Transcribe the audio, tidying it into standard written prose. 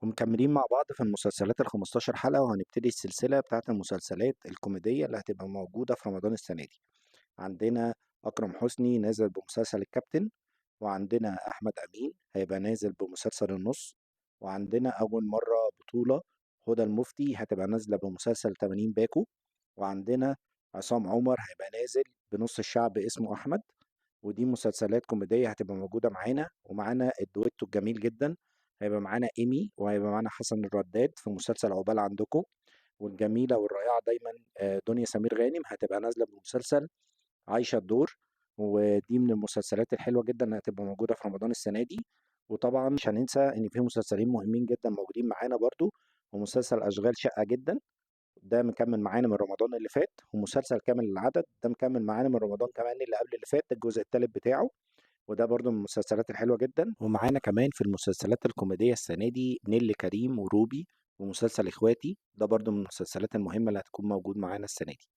ومكملين مع بعض في المسلسلات ال15 حلقة، وهنبتدي السلسلة بتاعت المسلسلات الكوميدية اللي هتبقى موجودة في رمضان السنة دي. عندنا أكرم حسني نازل بمسلسل الكابتن، وعندنا أحمد أمين هيبقى نازل بمسلسل النص، وعندنا أول مرة بطولة هدى المفتي هتبقى نازلة بمسلسل 80 باكو، وعندنا عصام عمر هيبقى نازل بنص الشعب اسمه أحمد. ودي مسلسلات كوميدية هتبقى موجودة معانا، ومعانا الدويتو الجميل جدا هيبقى معانا إيمي، وهيبقى معانا حسن الرداد في مسلسل عقبال عندكم، والجميلة والرائعة دايما دنيا سمير غانم هتبقى نازلة بمسلسل عايشة الدور. ودي من المسلسلات الحلوة جدا اللي هتبقى موجودة في رمضان السنة دي. وطبعا مش هننسى إن في مسلسلين مهمين جدا موجودين معانا برضو، ومسلسل أشغال شقة جدا ده مكمل معانا من رمضان اللي فات، ومسلسل كامل العدد ده مكمل معانا من رمضان كمان اللي قبل اللي فات، الجزء الثالث بتاعه، وده برضو من المسلسلات الحلوة جدا. ومعانا كمان في المسلسلات الكوميدية السنة دي نيللي كريم وروبي ومسلسل إخواتي، ده برضو من المسلسلات المهمة اللي هتكون موجود معانا السنة دي.